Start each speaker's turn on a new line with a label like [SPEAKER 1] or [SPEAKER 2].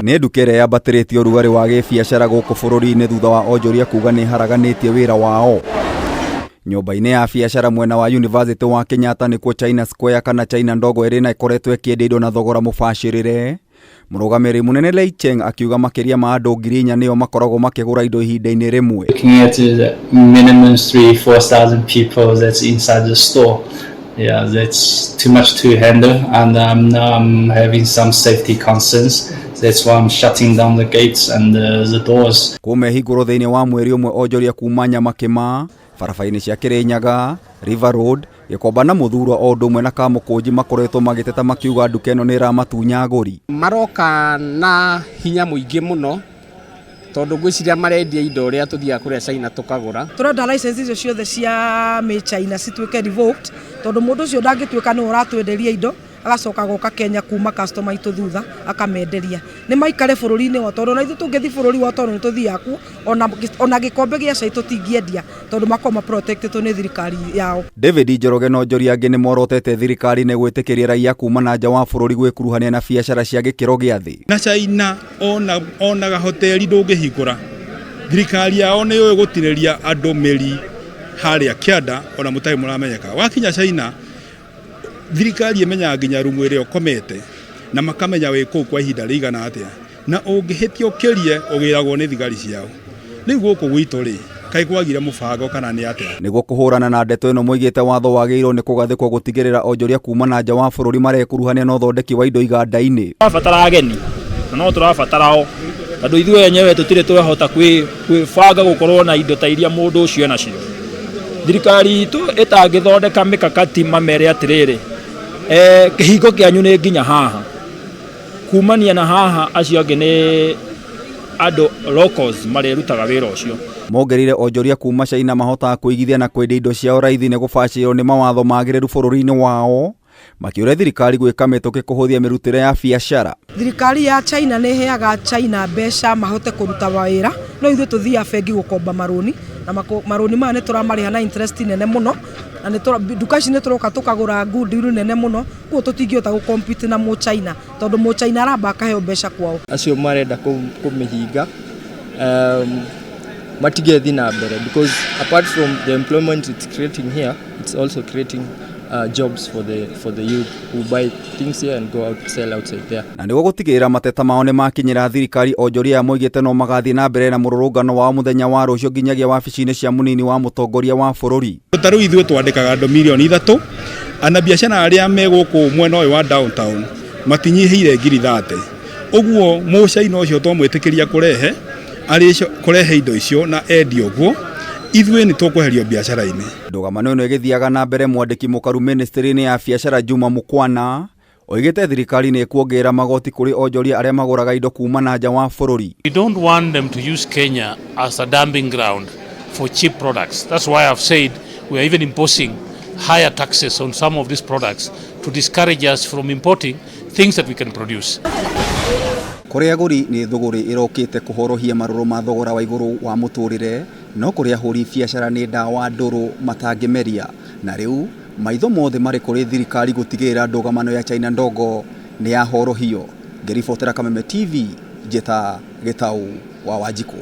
[SPEAKER 1] Nĩ nduka ĩrĩa yambatĩrĩtie ũrugarĩ wa gĩbiacara gũkũ bũrũri-inĩ thutha wa onjoria kuga nĩ haraganĩtie wĩra wao. Nyũmba-inĩ ya biacara mwena wa University wa Kenyatta nĩkuo China Square kana China Ndogo ĩrĩ na ĩkoretwo ĩkĩendia indo na thogora mũbacĩrĩre. Mũrũgamĩrĩri mũnene Lei Cheng akiuga makĩria ma andũ 4,000 nĩo makoragwo makĩgũra indo ihinda-inĩ rĩmwe.
[SPEAKER 2] Looking at minimum 3, 4,000 people that's inside the store. Yeah, that's too much to handle, and now I'm having some safety concerns. That's why I'm shutting down the gates and the doors.
[SPEAKER 1] Kuma ĩhingũrwo thĩinĩ wa mweri ũmwe onjoria kuma Nyamakĩma, barabara-inĩ cia Kĩrĩnyaga, River Road, Gĩkomba na Mũthurwa o ũndũ ũmwe na Kamũkũnji makoretwo magĩteta makiuga nduka ĩno nĩ ĩramatunya agũri.
[SPEAKER 3] Maroka na hinya mũingĩ mũno tondũ ngwĩciria marendia indo ũrĩa tũthiaga kũrĩa China tũkagũra.
[SPEAKER 4] Tũrenda license icio ciothe cia mĩ China cituĩke revoked tondũ mũndũ ũcio ndangĩtuĩka nĩwe ũratwenderia indo agacoka goka Kenya kuma customer itũ thutha akamenderia. Nĩ maikare bũrũri-inĩ wao tondũ ona ithuĩ tũngĩthiĩ bũrũri wao tondũ nĩ tũthiaga kuo ona gĩkombe gĩa cai tũtingĩendia tondũ makoragwo ma protected nĩ thirikari yao.
[SPEAKER 1] David Njoroge na onjoria angĩ nĩ morotete thirikari nĩ gwĩtĩkĩria raia kuma na nja wa bũrũri gwĩkuruhania na biacara cia gĩkĩro gĩa thĩ.
[SPEAKER 5] Na China ona gahoteri ndũngĩhingũra, thirikari yao nĩ yũĩ gũtinĩria andũ mĩri harĩa kĩanda ona mũtarĩ mũramenyeka. Wakinya China thirikari ĩmenyaga nginya rumu ĩrĩa ũkomete na makamenya wĩ kũu kwa ihinda rĩigana atĩa, na ũngĩhĩtia ũkĩrie ũgĩragwo nĩ thigari ciao. Rĩu gũkũ gwitũ rĩ, kaĩ kwagire mũbango kana nĩ atĩa?
[SPEAKER 1] Nĩguo kũhũrana na ndeto ĩno moigĩte watho wagĩrĩirwo nĩ kũgathĩkwo gũtigĩrĩra onjoria kuma na nja wa bũrũri marekuruhania na ũthondeki wa indo iganda-inĩ.
[SPEAKER 6] Tũrabatara ageni na no tũrabatara o tondũ ithuĩ enyewe tũtirĩ twahota kwĩbanga gũkorwo na indo ta iria mũndũ ũcio enacio. Thirikari itũ ĩtangĩthondeka mĩkakati mamere atĩrĩrĩ, kĩhingo kĩanyu nĩ nginya haha, kumania na haha acio angĩ nĩ andũ locals marĩrutaga wĩra ũcio.
[SPEAKER 1] Mongereire onjoria kuma China mahotaga kũigithia na kwendia indo ciao raithi nĩ gũbacĩrĩrwo nĩ mawatho magĩrĩru bũrũri-inĩ wao, makĩũria thirikari gwĩka mĩtũkĩ kũhũthia mĩrutĩre ya biacara.
[SPEAKER 4] Thirikari ya China nĩ ĩheaga China mbeca mahote kũruta wĩra, no ithuĩ tũthiaga bengi gũkomba marũni na marũni maya nĩ tũramarĩha na interest nene mũno, na nduka ici nĩ tũroka tũkagũra goodwill nene mũno, koguo tũtingĩhota gũ compete na mũ China tondũ mũ China aramba akaheo mbeca kwao.
[SPEAKER 7] Acio marenda kũmĩhinga matigethi na mbere because apart from the employment it's creating here, it's also creating jobs for the youth who buy things here and go out sell outside there.
[SPEAKER 1] Na nĩguo gũtigĩrĩra mateta mao nĩ makinyĩra thirikari, onjoria aya moigĩte no magathiĩ na mbere na mũrũrũngano wao mũthenya wa rũciũ nginyagia wabici-inĩ cia mũnini wa mũtongoria wa bũrũri.
[SPEAKER 5] Ta rĩu ithuĩ twandĩkaga andũ 3 mirioni ana biacara arĩa me gũkũ mwena ũyũ wa downtown matinyihĩire 30,000. Ũguo mũcaina ũcio twamwĩtĩkĩria kũrehe arĩ kũrehe indo icio na endia ũguo, ithuĩ nĩ tũkweherio biacara-inĩ.
[SPEAKER 1] Ndũgamano ĩno ĩgĩthiaga na mbere, mwandĩki mũkaru ministry-inĩ ya biacara Juma Mukwana oigĩte thirikari nĩ ĩkuongerera magoti kũrĩ onjoria arĩa magũraga indo kuma na nja wa bũrũri.
[SPEAKER 8] We don't want them to use Kenya as a dumping ground for cheap products. That's why I've said we are even imposing higher taxes on some of these products to discourage us from importing things that we can produce.
[SPEAKER 1] Kũrĩ agũri nĩ thũgũrĩ ĩrokĩte kũhorohia marũrũ ma thogora wa igũrũ wa mũtũrĩre, no kũrĩ ahũri biacara nĩ ndawa ndũrũ matangĩmeria, na rĩu maitho mothe marĩ kũrĩ thirikari gũtigĩrĩra ndũgamano ya China Ndogo nĩ yahorohio. Ngĩribotera Kameme TV, njĩta Gĩtau wa Wanjikũ.